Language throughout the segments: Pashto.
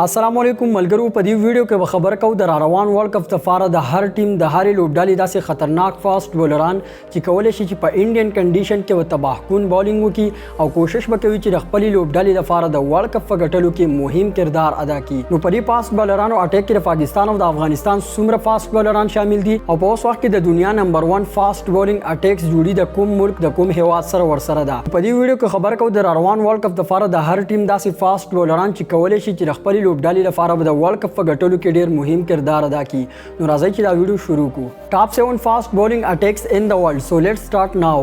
السلام علیکم ملګرو، په دې ویډیو کې به خبر کوو د روان ورلډ کپ لپاره د هر ټیم د هرې لوبډلې داسې خطرناک فاست بولران چې کولی شي چې په انډین کنډیشن کې به تباهکون بالینګ وکړي او کوشش به کوي چې د خپلې لوبډلې لپاره د ورلډ کپ په ګټلو کې مهم کردار ادا کړي. نو په دې فاست بالرانو اټیک کې د پاکستان او د افغانستان څومره فاست بالران شامل دي او په اوس وخت کې د دنیا نمبر 1 فاست بالینګ اټیکس جوړي د کوم ملک، د کوم هیواد سره ورسره ده؟ په دې ویډیو کې خبر کوو د روان ورلډ کپ لپاره د هر ټیم داسې فاست بالران چې کولی شي چې د خپلې لوبډلې لپاره به د ورلډ کپ په ګټلو کې ډیر مهم کردار ادا کړي. نو راځئ چې دا ویډیو شروع کړو. Top 7 fast bowling attacks in the world, so let's start now.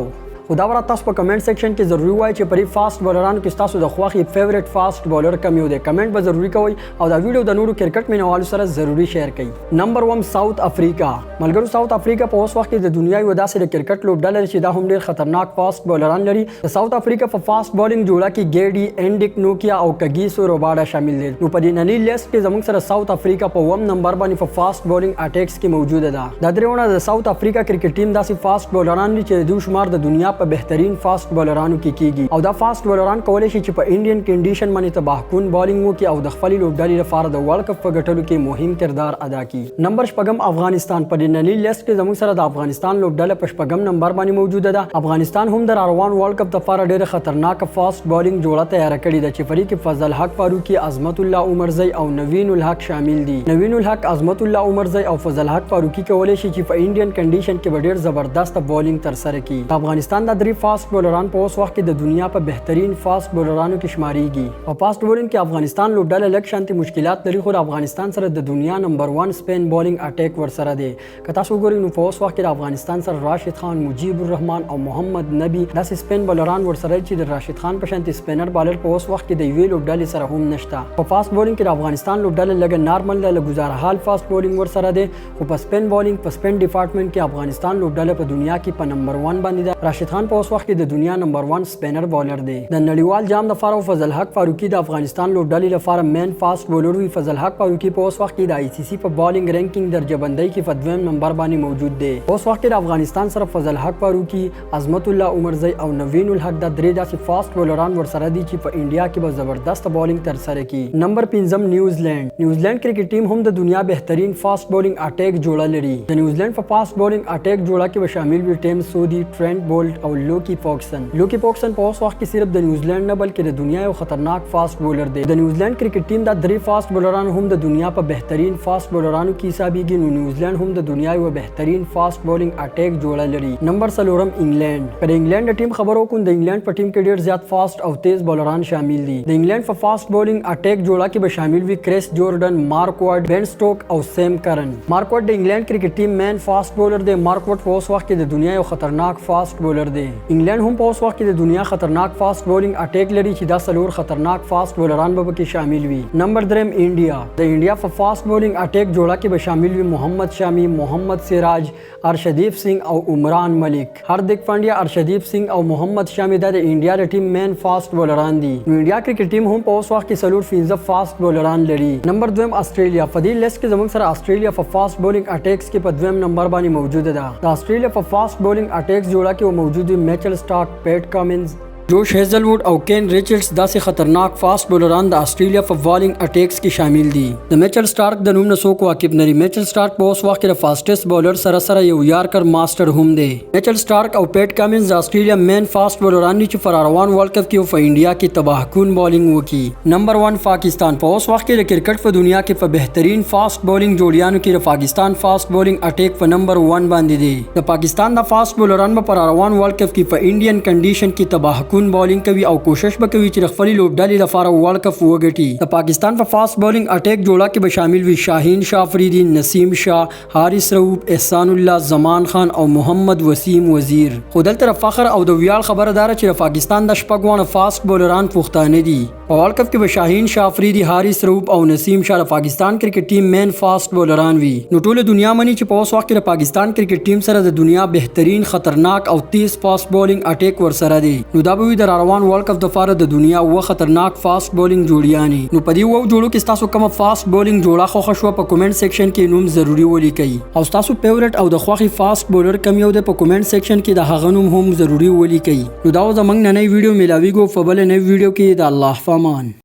خو دا ورته تاسو په کمنټ سیکشن کې ضروري وایي چې پرې فاست بالرانو کې تاسو د خوښې فیورټ فاست بالر کوم یو دی. کمنټ به ضروري کوئ او دا ویډیو د نورو کرکټ مینوالو سره ضروري شیر کړئ. نمبر 1، ساوث افریقا. ملګرو، ساوث افریقا په اوس وخت کې د دنیا یو داسې د کرکټ لوبډله چې دا هم ډیر خطرناک فاست بالران لري. د ساوث افریقا په فاست بالینګ جوړه کې ګیډي، انډیک نوکیا او کګیسو روباډا شامل دي. نو په دې نني لیست کې زموږ سره ساوث افریقا په اووم نمبر باندې په فاست بالینګ اټیکس کې موجوده ده. دا درېونه د ساوث افریقا کرکټ ټیم داسې فاست بالران دي چې د دوی شمار د دنیا په بهترین فاست بالرانو کې کیږي او دا فاست بالران کولی شي چې په انډین کنډیشن باندې تباهکون بالینګ وکړي او د خپلې لوبډلې لپاره د ورلډ کپ په ګټلو کې مهم کردار ادا کړي. نمبر شپږم، افغانستان. په دې نني لیست کې زموږ سره د افغانستان لوبډله په شپږم نمبر باندې موجوده ده. افغانستان هم د روان ورلډ کپ لپاره ډیره خطرناکه فاست بالینګ جوړه تیاره کړې ده چې پرې کې فضل حق فاروقي، عظمت الله عمرزی او نوین الحق شامل دي. نوین الحق، عظمت الله عمرزی او فضل حق فاروقي کولی شي چې په انډین کنډیشن کې به ډیر زبردست بالینګ ترسره کړي. د افغانستان د درې فاست بولران په اوس وخت کې د دنیا په بهترین فاست بولرانو کې شمارېږي. په فاست بولینګ کې افغانستان لوبډله لږ شانتې مشکلات لري، خو د افغانستان سره د دنیا نمبر 1 سپین بالینګ اټیک ورسره دی. که تاسو وګورئ نو په اوس وخت کې د افغانستان سره راشد خان، مجیب الرحمن او محمد نبی داسې سپین بالران ورسره چې د راشد خان په شانتې سپینر بالر په اوس وخت کې د یوې لوبډلې سره هم نشته. په فاست بولینګ کې د افغانستان لوبډله لږه نارمل ده، له ګزاره حال فاست بولینګ ورسره دی، خو په سپین بالینګ، په سپین ډیپارټمنټ کې افغانستان لوبډله په دنیا کې په نمبر 1 باندې ده. راشد خان په اوس وخت کې د دنیا نمبر 1 سپینر بالر دی. د نړیوال جام لپاره فضل حق فاروقي د افغانستان لوبډلې لپاره مین فاست بولر وي. فضل حق فاروقي په اوس وخت کې د آی سي سي په بالینګ رینکینګ درجه بندۍ کې په دویم نمبر باندې موجود دی. اوس وخت کې د افغانستان سره فضل حق فاروقي، عظمت الله عمرزی او نوین الحق دا درې داسې فاست بولران ورسره دي چې په انډیا کې به زبردست بالینګ ترسره کړي. نمبر 5، نیوزلند. نیوزلند کرکټ ټیم هم د دنیا بهترین فاست بالینګ اټیک جوړه لري. د نیوزلند په فاست بالینګ اټیک جوړه کې به شامل وي ټیم سودی، ټرینټ بولټ او لوکی فوکسن. لوکی فوکسن په اوس وخت کې صرف د نیوزلند نه بلکې د دنیا یو خطرناک فاست بولر دی. د نیوزلند کرکټ ټیم دا درې فاست بولران هم د دنیا په بهترین فاست بولرانو کې حسابيږي. نو نیوزلند هم د دنیا یو بهترین فاست بالینګ اټیک جوړه لري. نمبر څلورم، انګلند. که د انګلند د ټیم خبرو کوم، د انګلند په ټیم کې ډیر زیات فاست او تیز بولران شامل دي. د انګلند په فاست بالینګ اټیک جوړه کې به شامل وي کریس جوردن، مارک واډ، بین سټوک او سیم کرن. مارک واډ د انګلند کرکټ ټیم مین فاست بولر دی. مارک واډ په اوس وخت کې د دنیا یو خطرناک فاست بولر دی. انګلند هم په اوس وخت کې د دنیا خطرناک فاست بولینګ اټیک لري چې دا څلور خطرناک فاست بولران به پکې شامل وي. نمبر دریم، انډیا. د انډیا په فاست بولینګ اټیک جوړه کې به شامل وي محمد شامی، محمد سراج، ارشدیپ سنگھ او عمران ملک. هاردیک پانډیا، ارشدیپ سنگھ او محمد شامی دا د انډیا د ټیم مین فاست بولران دي. نو انډیا کرکټ ټیم هم په اوس وخت کې څلور پنځه فاست بولران لري. نمبر دویم، استرالیا. په دې لیست کې زموږ سره استرالیا په فاست بولینګ اټیکس کې په دویم نمبر باندې موجوده ده. د استرالیا په فاست بولینګ اټیکس جوړه کې موجود وي میچل سټارک، پیټ کامنز، جوش هیزلوډ او کین ریچارډز. داسې خطرناک فاست بولران د استرالیا په بالینګ اټیکس کې شامل دي. د میچل سټارک د نوم نه څوک واقف نه لري. میچل سټارک په اوس وخت کې د فاستست بولر سره سره یو یارکر ماستر هم دی. میچل سټارک او پیټ کامنز د استرالیا مین فاست بولران دي چې په روان ورلډ کپ کې او په انډیا کې تباهکون بالینګ وکړي. نمبر 1، پاکستان. په اوس وخت کې د کرکټ په دنیا کې په بهترین فاست بولینګ جوړیانو کې د پاکستان فاست بولینګ اټیک په نمبر 1 باندې دی. د پاکستان د فاست بولران به په روان ورلډ کپ کې په انډین کنډیشن کې تباهکون بالینګ کوي او کوشش به کوي چې د خپلې لوبډلې لپاره ورلډ کپ وګټي. د پاکستان په فاست بولینګ اټیک جوړه کې به شامل وي شاهین شاه افریدي، نسیم شاه، حارث رؤف، احسان الله، زمان خان او محمد وسیم وزیر. خو دلته د فخر او د ویاړ خبره داره چې د پاکستان د شپږ واړه فاست بولران پښتانه دي. په ورلډ کپ کې به شاهین شاه افریدي، حارث رؤف او نسیم شاه د پاکستان کرکټ ټیم مین فاست بولران وي. نو ټوله دنیا مني چې په اوس وخت کې د پاکستان کرکټ ټیم سره د دنیا بهترین، خطرناک او تیز فاست بولینګ اټیک ورسره دی. نو دا به وي د روان ورلډ کپ لپاره د دنیا اووه خطرناک فاست بولینګ جوړیانې. نو په دې اوو جوړو کې ستاسو کومه فاست بولینګ جوړه خوښه شوه، په کومنټ سیکشن کې نوم ضروري ولیکئ او ستاسو فیورټ او د خوښې فاست بولر کوم یو دی، په کومنټ سیکشن کې د هغه نوم هم ضروري ولیکئ. نو دا و زمونږ ننۍ ویډیو. میلاویږو په بله نوې ویډیو کې. د الله په امان.